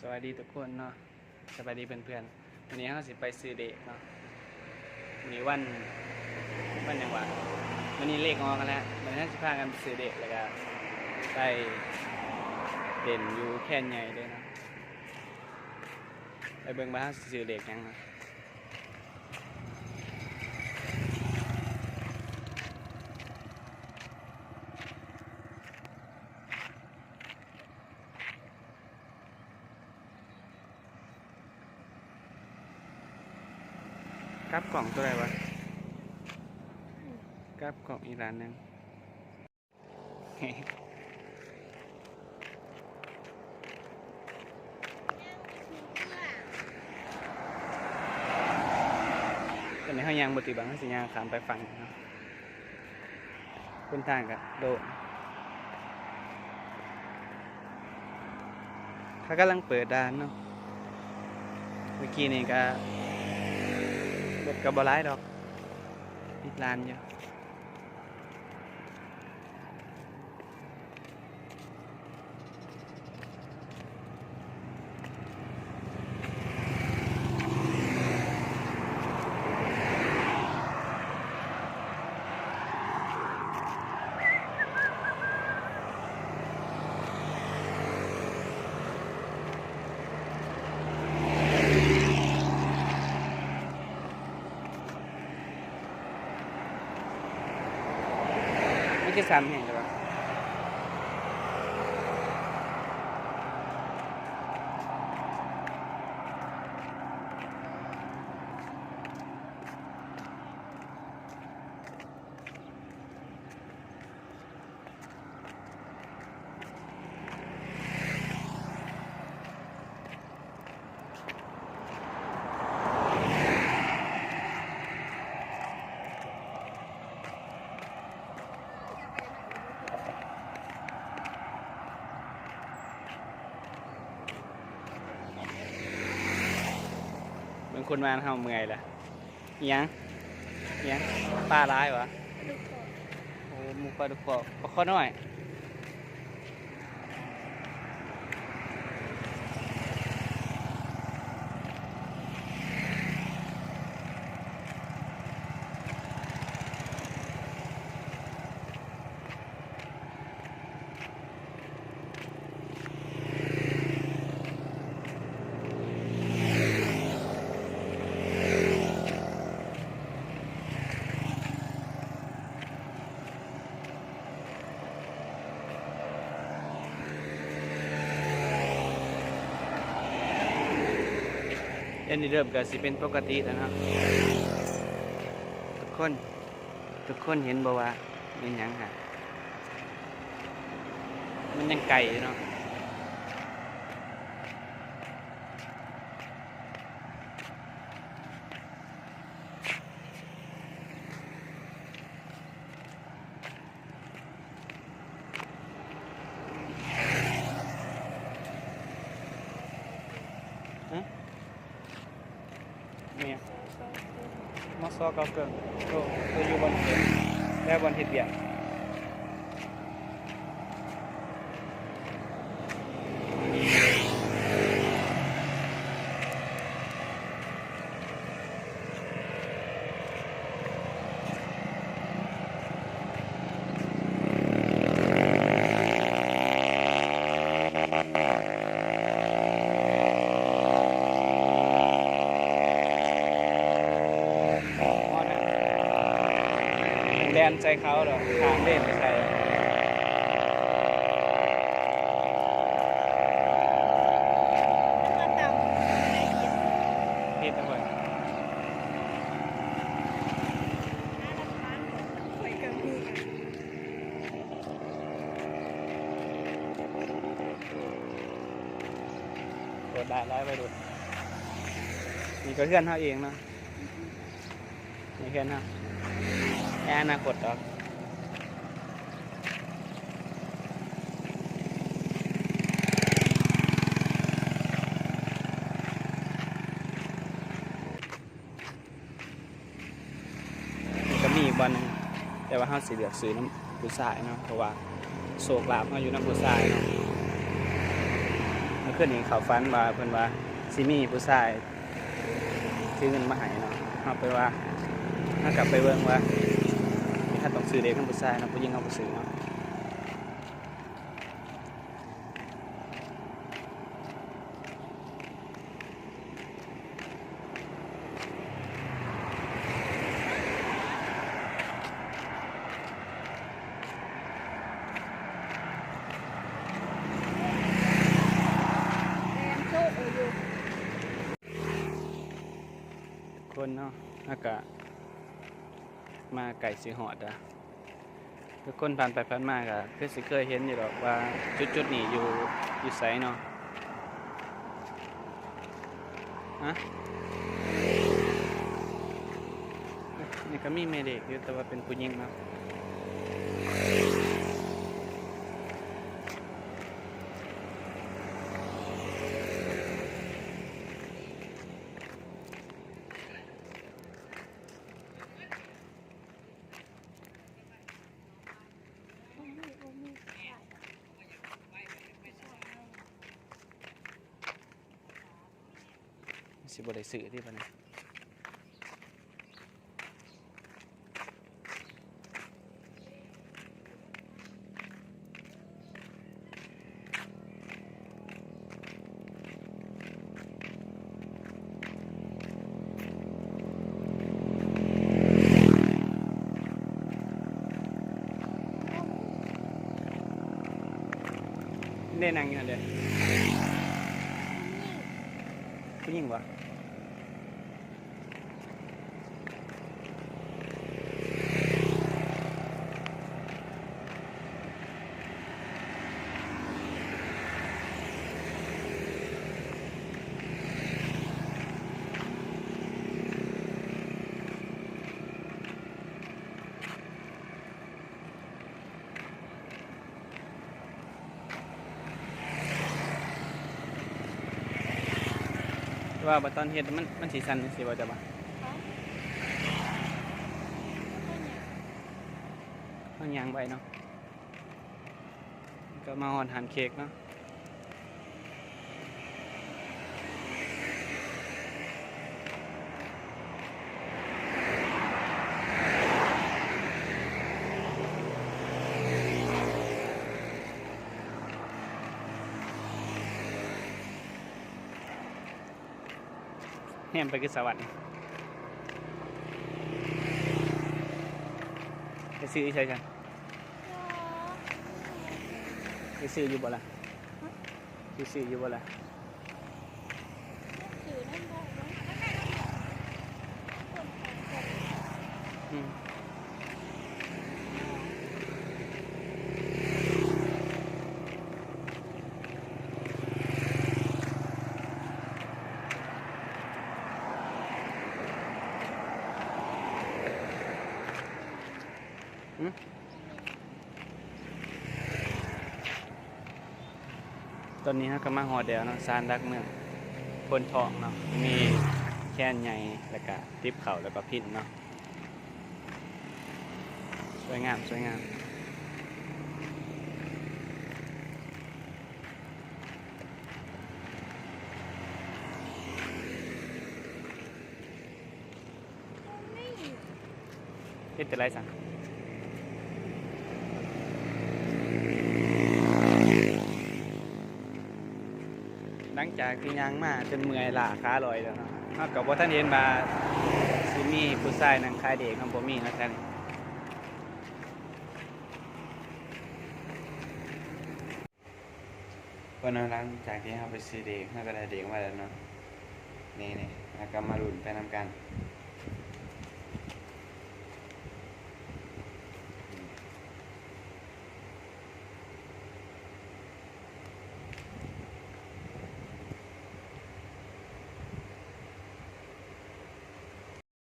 ສະບາຍດີທຸກຄົນເນາະ ສະບາຍດີເພື່ອນໆ. ມື້ນີ້ເຮົາຊິໄປຊື້ເລກເນາະ. ມື້ນີ້ວັນ ວັນຫຍັງຫວາ? ມື້ນີ້ເລກອອກແລ້ວ. ມື້ນີ້ເຮົາຊິພາກັນໄປຊື້ເລກ ແລ້ວກະໄປເຫຼັ້ນຢູ່ແຄນໃຫຍ່ເລີຍເນາະ. ໄປເບິ່ງວ່າເຮົາຊິຊື້ເລກຫຍັງເນາະ. ກັບກ້ອງໂຕໃດວະ? ກັບກ້ອງອີກດ້ານໜຶ່ງ. ຕອນນີ້ເຮົາຍ່າງບໍ່ຖືກບັງ ເຮົາຊິຍ່າງຂ້າມໄປຝັ່ງເນາະ. ເສັ້ນທາງກະໂລ່ງ ເຂົາກຳລັງເປີດດ່ານເນາະ. ເມື່ອກີ້ນີ້ກະ ລົດກະບໍ່ຫຼາຍດອກ ຕິດດ່ານຢູ່. ມັນຄືສັ່ນແຮງແຕ່ວ່າ ເບິ່ງຄົນງານເຮົາເມື່ອຍລະ. ອີຫຍັງ? ອີຫຍັງ? ປາຫຼາຍຫວາ? ປາດຸກຄອກ. ໂອ້ ໝູ່ປາດຸກຄອກ ປາຄໍນ້ອຍ. ດຽວນີ້ເລີ່ມກະຊິເປັນປົກກະຕິແລ້ວເນາະ ທຸກຄົນ. ທຸກຄົນເຫັນບໍ່ວ່າແມ່ນຫຍັງຫະ? ມັນຍັງໄກຢູ່ເນາະ. ຮະ? ແມ່ນ ມສ ເກົ້າເຄິ່ງ ໂຕ ໂຕຢູ່ບ່ອນເຮັດ ແລະ ບ່ອນເຮັດວຽກ. ແລ່ນໃສ່ເຂົາດອກ ຂ້າມເລນໄປໃສ່. ໂຄດຫຼາຍໆ ໄວລຸ້ນ. ນີ້ກະເຮືອນເຮົາເອງເນາະ ນີ້ເຮືອນເຮົາ ໃນອະນາຄົດດອກ. ນີ້ກະມີອີກບ່ອນໜຶ່ງ ແຕ່ວ່າເຮົາຊິເລືອກຊື້ນຳຜູ້ຊາຍເນາະ ເພາະວ່າໂຊກລາບເຮົາຢູ່ນຳຜູ້ຊາຍເນາະ. ມື້ ຄືນນີ້ເຂົ້າຝັນວ່າ ເພິ່ນວ່າຊິມີຜູ້ຊາຍຖືເງິນມາໃຫ້ເນາະ. ເຮົາໄປວ່າ ເຮົາກໍໄປເບິ່ງວ່າ ເຮົາຕ້ອງຊື້ເລກນຳຜູ້ຊາຍເນາະ, ຜູ້ຍິງເຮົາບໍ່ຊື້ເນາະ. ແມ່ນໂຊກເອີຢູ່ ທຸກຄົນເນາະ ເຮົາກະມາໃກ້ຊິຮອດລະ. ຄືຄົນຜ່ານໄປຜ່ານມາກໍຄືຊິເຄີຍເຫັນຢູ່ດອກວ່າຈຸດໆນີ້ຢູ່ ຢູ່ໃສເນາະ. ຮະ? ນີ້ກໍມີແມ່ເດັກຢູ່ ແຕ່ວ່າເປັນຜູ້ຍິງເນາະ. ຊິບໍ່ໄດ້ຊື້ຕິບັດນີ້. ເດ້ ນັ່ງຢູ່ຫັ້ນເດ້ ຜູ້ຍິງບໍ່? ແຕ່ວ່າບັດຕອນເຮັດມັນ ມັນຊິສັ່ນຈັ່ງຊີ້ບໍ່ ເຈົ້າວ່າ? ເຮົາຍ່າງໄປເນາະ ກໍມາຮອດຮ້ານເຄ້ກເນາະ. ແນມໄປຄືສະຫວັນ. ໄປຊື້ຢູ່ໃສຊັ້ນ? ໄປຊື້ຢູ່ບໍ່ລະ? ໄປຊື້ຢູ່ບໍ່ລະ? ອືມ. ອືມ. ຕອນນີ້ເຮົາກໍມາຮອດແລ້ວເນາະ ສານຫຼັກເມືອງໂພນທອງເນາະ ມີແຄນໃຫຍ່ ແລ້ວກະຕິບເຂົ້າ ແລ້ວກໍພິນເນາະ ສວຍງາມ ສວຍງາມ. ເຮັດແຕ່ໄລຊັ້ນ? ຫຼັງຈາກທີ່ຍ່າງມາຈົນເມື່ອຍລ້າຂາລອຍແລ້ວເນາະ ເຮົາກໍບໍ່ທັນເຫັນວ່າຊິມີຜູ້ຊາຍນັ່ງຂາຍເດັກເນາະ ບໍ່ມີເນາະແຖວນີ້. ເພາະເນາະ ຫຼັງຈາກທີ່ເຮົາໄປຊື້ເດັກ ເຮົາກໍໄດ້ເດັກມາແລ້ວເນາະ ນີ້ໆ ເຮົາກໍມາລຸ້ນໄປນຳກັນ.